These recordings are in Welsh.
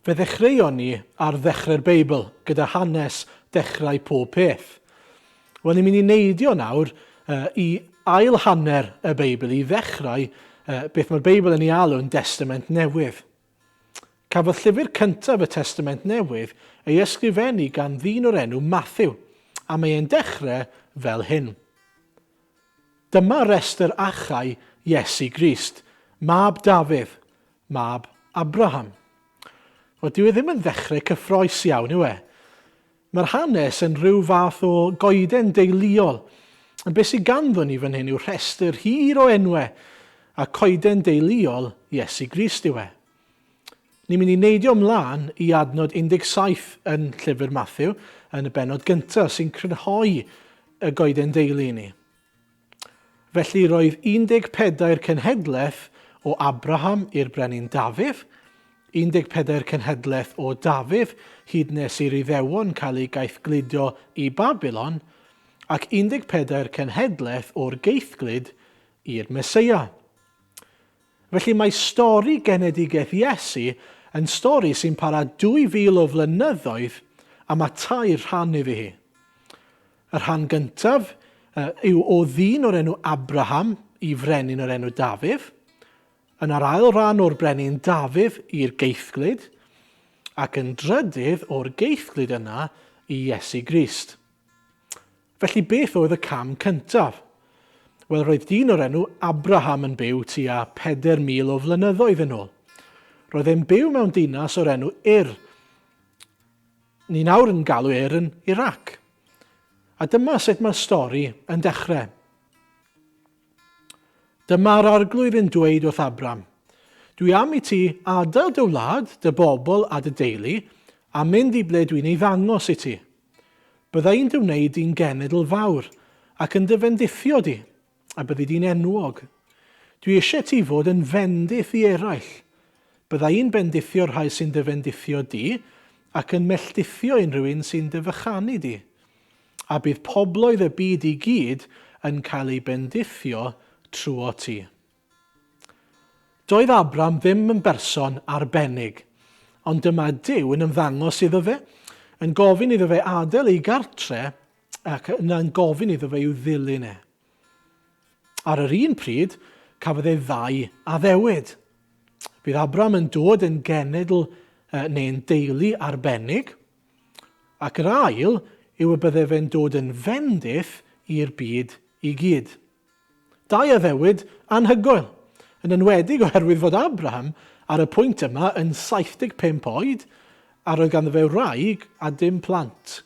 Fe ddechreuon ni ar ddechrau'r Beibl gyda hanes dechrau pob peth. Wel, ni'n mynd i neidio nawr uh, i ail hanner y Beibl, i ddechrau uh, beth mae'r Beibl yn ei alw yn Destament Newydd. Cafodd llyfr cyntaf y Testament Newydd ei ysgrifennu gan ddyn o'r enw Matthew, a mae e'n dechrau fel hyn. Dyma restr achau Iesu Grist, mab Dafydd, mab Abraham. Wel, dyw e ddim yn ddechrau cyffroes iawn, yw e? Mae'r hanes yn rhyw fath o goeden deuluol. Ond beth sydd ganddo ni fan hyn yw rhestr hir o enwau, a coeden deuluol Iesu Grist yw e. Ni'n mynd i neidio ymlaen i adnod 17 yn llyfr Matthew, yn y bennod gyntaf, sy'n crynhoi y goeden deulu i ni. Felly roedd 14 cenhedlaeth o Abraham i'r brenin Dafydd, 14 cenhedlaeth o Dafydd hyd nes i'r Iddewon cael eu gaethgludo i Babilon, ac 14 cenhedlaeth o'r geithglud i'r Meseia. Felly mae stori genedigaeth Iesu yn stori sy'n para 2,000 o flynyddoedd a mae tair rhan iddi hi. Y rhan gyntaf yw o ddyn o'r enw Abraham i frenin o'r enw Dafydd. Yna'r ail ran o'r brenin Dafydd i'r geithglyd, ac yn drydydd o'r geithglyd yna i Iesu Grist. Felly beth oedd y cam cyntaf? Wel, roedd dyn o'r enw Abraham yn byw tua 4,000 o flynyddoedd yn ôl. Roedd e'n byw mewn dinas o'r enw Ur. Ni nawr yn galw Ur yn Iraq. A dyma sut mae'r stori yn dechrau. Dyma'r arglwydd yn dweud wrth Abram, Dwi am i ti adael dy wlad, dy bobl a dy deulu, a mynd i ble dwi'n ei ddangos i ti. Bydda i'n dy wneud di'n genedl fawr, ac yn dy fendithio di, a byddi di'n enwog. Dwi eisiau ti fod yn fendith i eraill. Bydda i'n bendithio'r rhai sy'n dy fendithio di, ac yn melldithio unrhyw un sy'n dy fychanu di. A bydd pobloedd y byd i gyd yn cael eu bendithio trwot ti. Doedd Abram ddim yn berson arbennig, ond dyma Duw yn ymddangos iddo fe, yn gofyn iddo fe adael ei gartre ac yna yn gofyn iddo fe i'w ddilyn e. Ar yr un pryd, cafodd e ddau addewid. Bydd Abram yn dod yn genedl neu'n deulu arbennig, ac yr ail yw y bydde fe'n dod yn fendith i'r byd i gyd. Dau addewid anhygoel, yn enwedig oherwydd fod Abraham ar y pwynt yma yn 75 oed a roedd ganddo fe wraig a dim plant.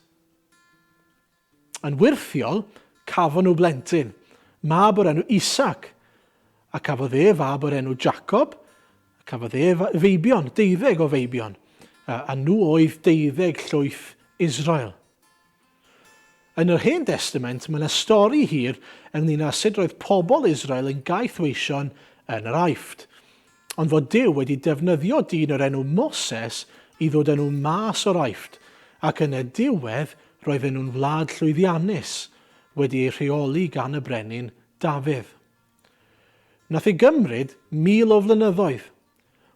Yn wyrthiol, cafon nhw blentyn, mab o'r enw Isaac, a cafodd e fab o'r enw Jacob, a cafodd e feibion, deuddeg o feibion, a nhw oedd deuddeg llwyth Israel. Yn yr Hen Destament, mae yna stori hir ynglyn â sut roedd pobl Israel yn gaethweision yn yr Aifft. Ond fod Duw wedi defnyddio dyn o'r enw Moses i ddod â nhw mas o'r Aifft, ac yn y diwedd roedden nhw'n wlad llwyddiannus, wedi ei rheoli gan y brenin Dafydd. Nath ei gymryd 1,000 o flynyddoedd,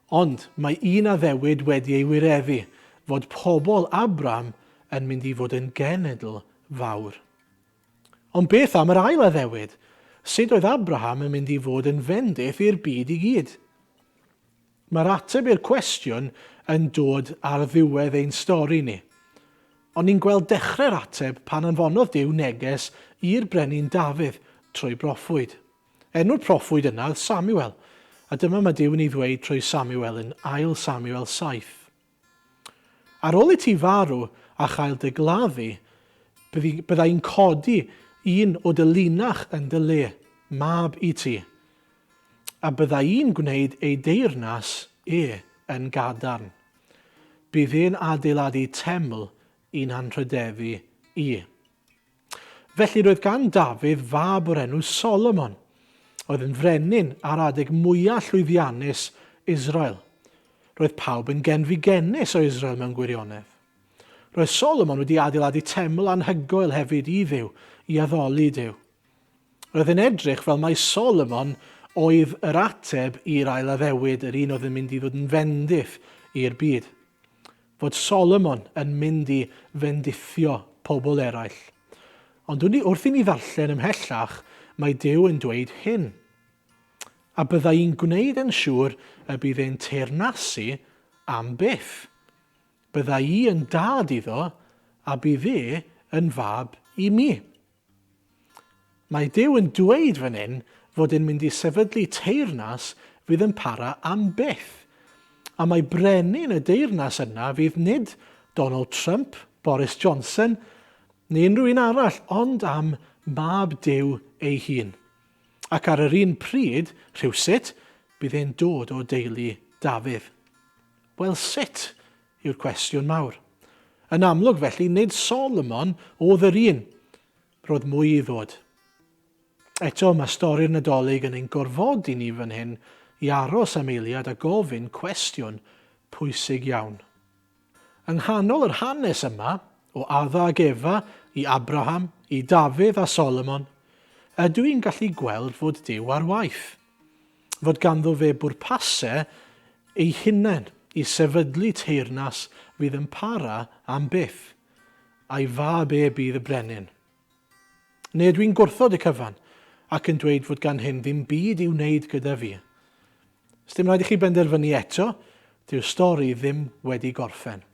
Ond mae un addewid wedi ei wireddu, fod pobl Abram yn mynd i fod yn genedl fawr. Ond beth am yr ail addewid? Sut oedd Abraham yn mynd i fod yn fendith i'r byd i gyd? Mae'r ateb i'r cwestiwn yn dod ar ddiwedd ein stori ni. Ond ni'n gweld dechrau'r ateb pan anfonodd Duw neges i'r brenin Dafydd trwy broffwyd. Enw'r proffwyd yna oedd Samuel, a dyma mae Duw yn ei ddweud trwy Samuel yn Ail Samuel 7. Ar ôl i ti farw a chael dy gladdu, bydda i'n codi un o dy linach yn dy le, mab i ti, a bydda i'n gwneud ei deyrnas e yn gadarn. Bydd e'n adeiladu teml i'n anrhydeddu i. Felly roedd gan Dafydd fab o'r enw Solomon, oedd yn frenin ar adeg mwyaf llwyddiannus Israel. Roedd pawb yn genfigennus o Israel mewn gwirionedd. Roedd Solomon wedi adeiladu teml anhygoel hefyd i Dduw, i addoli Duw. Roedd yn edrych fel mai Solomon oedd yr ateb i'r ail addewid, yr un oedd yn mynd i ddod yn fendith i'r byd. Fod Solomon yn mynd i fendithio pobl eraill. Ond wrth i ni ddarllen ymhellach, mae Duw yn dweud hyn. A bydda i'n gwneud yn siŵr y bydd e'n teyrnasu am byth. Bydda i yn dad iddo, a bydd e yn fab i mi. Mae Duw yn dweud fan hyn fod e'n mynd i sefydlu teyrnas fydd yn para am byth. A mae brenin y deyrnas yna fydd nid Donald Trump, Boris Johnson, neu unrhyw un arall, ond am Mab Duw ei hun. Ac ar yr un pryd, rhywsut, bydd e'n dod o deulu Dafydd. Wel, sut? yw'r cwestiwn mawr. Yn amlwg felly, nid Solomon oedd yr un. Roedd mwy i ddod. Eto, mae stori'r Nadolig yn ein gorfodi ni fan hyn i aros am eiliad a gofyn cwestiwn pwysig iawn. Yng nghanol yr hanes yma, o Adda ag Efa i Abraham, i Dafydd a Solomon, ydw i'n gallu gweld fod Duw ar waith? Fod ganddo fe bwrpasau ei hunain i sefydlu teyrnas fydd yn para am byth, a'i fab e bydd y brenin. Neu ydw i'n gwrthod y cyfan ac yn dweud fod gan hyn ddim byd i'w wneud gyda fi? Sdim rhaid i chi benderfynu eto, dyw'r stori ddim wedi gorffen.